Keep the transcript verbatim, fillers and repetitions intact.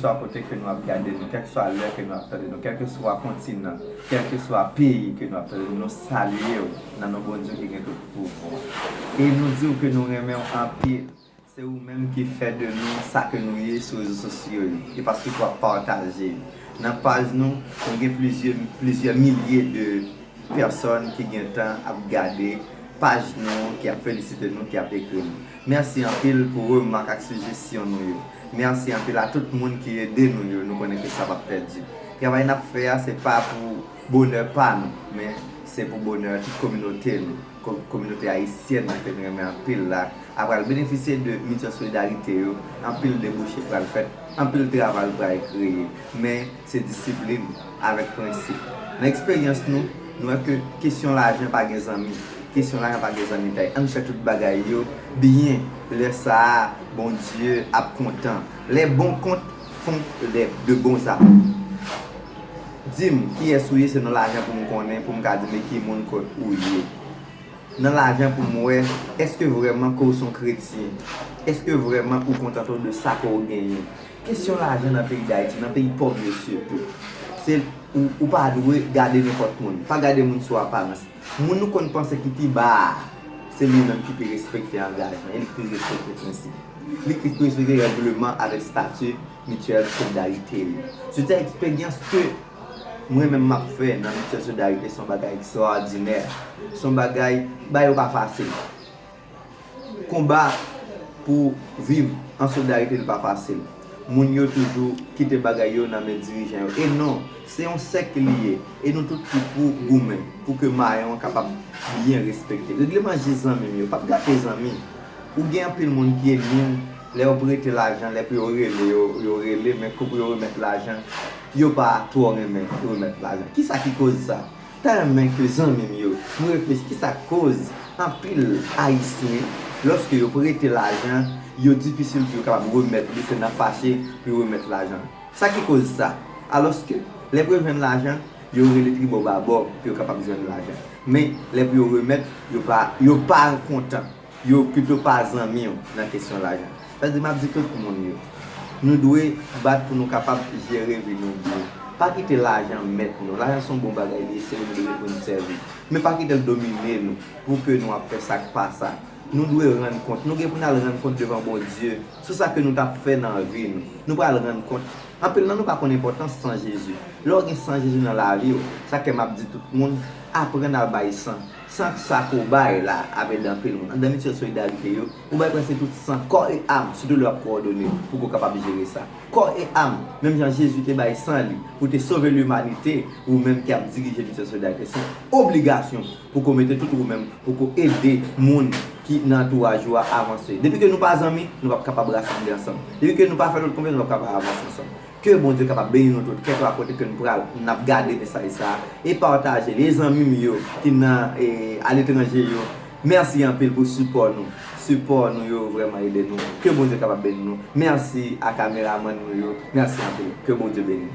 Kèlkeswa kote ke nou ap gade nou, kèlkeswa lè ke nou ap tande nou, kèlkeswa kontinan, kèlkeswa peyi ke nou ap tande nou, nou salye w nan non Bondye ki gen tout pouvwa. E nou di w ke nou renmen w anpil. Se ou menm ki fè de nou sa ke nou ye sou rezo sosyo yo. E paske w ap pataje. Nan paj nou, nou gen plizyè, plizyè milye de pèsòn ki gentan ap gade paj nou, ki ap felisite nou, ki ap ekri nou. Mèsi anpil pou remak ak sijesyon nou yo. Mèsi anpil a tout moun ki ede nou yo. Nou konnen ke sa p ap pèdi. Travay n ap fè a, se pa pou bonè pa nou, men se pou bonè tout kominote nou, ko-, kominote ayisyèn nan ke nou renmen anpil la, a pral benefisye de Mutuelle Solidarité yo, anpil debouche pral fèt, anpil travay pral kreye, men se disiplin avèk prensip. Nan eksperyans nou, nou wè ke kesyon lajan pa gen zanmi, kesyon lajan pa gen zanmitay. Ann fè tout bagay yo byen, lè sa a, Bondye ap kontan. Les bons comptes font les, de bons amis. Di m, kiyès ou ye, se nan lajan pou m konnen, pou m ka di men ki moun kot ou ye. Nan lajan pou m wè, èske vrèman ke w se yon kretyen? Èske vrèman ou kontante w de sa ke w genyen? Kesyon lajan nan peyi Dayiti, nan peyi pòv yo sitou, se ou, ou pa dwe gade nenpòt moun. Pa gade moun sou aparans. Moun nou konn panse ki pi ba a, se li menm ki pi respekte angajman, e li ki pi respekte prensip. Li ki pi respekte règleman avèk stati Mutuelle Solidarité yo. Se te eksperyans ke mwen menm m ap fè nan Mutuelle Solidarité, se yon bagay ekstraòdinè. Se yon bagay, bagay yo pa fasil. Konba pou viv an solidarite, li pa fasil. Moun yo toujou kite bagay yo nan men dirijan yo. E non, se yon sèk li ye. E nou tout ki pou goumen pou ke mayon an kapab byen respekte. Regle manje zanmi m yo, p ap gate zanmi. Ou gen anpil moun ki enmi w, lè yo prete lajan, lè pou yo rele yo, yo rele, men kou pou yo remèt lajan, yo pa twò renmen remèt lajan. Kisa ki koz sa? Ta renmen ke zanmi m yo, nou reflechi kisa k koz anpil Ayisyen, lòske yo prete lajan, yo difisil pou yo kapab remèt li, se nan fache pou yo remèt lajan. Sa ki koz sa? Alòske, lè pou yo jwenn lajan, yo rele tribò babò pou yo kapab jwenn lajan. Men, lè pou yo remèt, yo pa, yo pa kontan. Yo pito pa zanmi w nan kesyon lajan. Sa di m ap di tout moun yo, nou dwe bat pou nou kapab jere vi nou byen. Pa kite lajan mèt nou. Lajan se yon bon bagay li ye, se li nou dwe pou nou sèvi. Men pa kite l domine nou pou ke nou ap fè sa k pa sa. Nou dwe rann kont. Nou gen pou n al rann kont devan Bondye sou sa ke nou t ap fè nan vi nou. Nou pral rann kont. Anpil nan nou pa konn enpòtans san Jezi. Lè w gen san Jezi nan lavi w, sa k fè m ap di tout moun, aprann al bay san. San sa ke w bay la ap ede anpil moun. Anndan Mutuelle Solidarité yo, ou bay prèske tout san, kò e am, sitou lè w ap kowòdone, pou ke w kapab jere sa. Kò e am, menm jan Jezi te bay san li pou te sove limanite, ou menm ki ap dirije Mutuelle Solidarité, se yon obligasyon pou ke w mete tout ou menm, pou ke w ede moun ki nan antouraj ou a avanse. Depi ke nou pa zanmi, nou p ap kapab rasanble ansanm. Depi ke nou pa fè lòt konfyans, nou p ap kapab avanse ansanm. Ke Bondye kapab beni nou tout, kèlkeswa kote ke nou pral, n ap gade mesaj sa a, e pataje l. E zanmi m yo ki nan, e, aletranje yo, mèsi anpil pou sipò nou. Sipò nou yo vrèman ede nou. Ke Bondye kapab beni nou. Mèsi a kameramann nou yo. Mèsi anpil. Ke Bondye beni.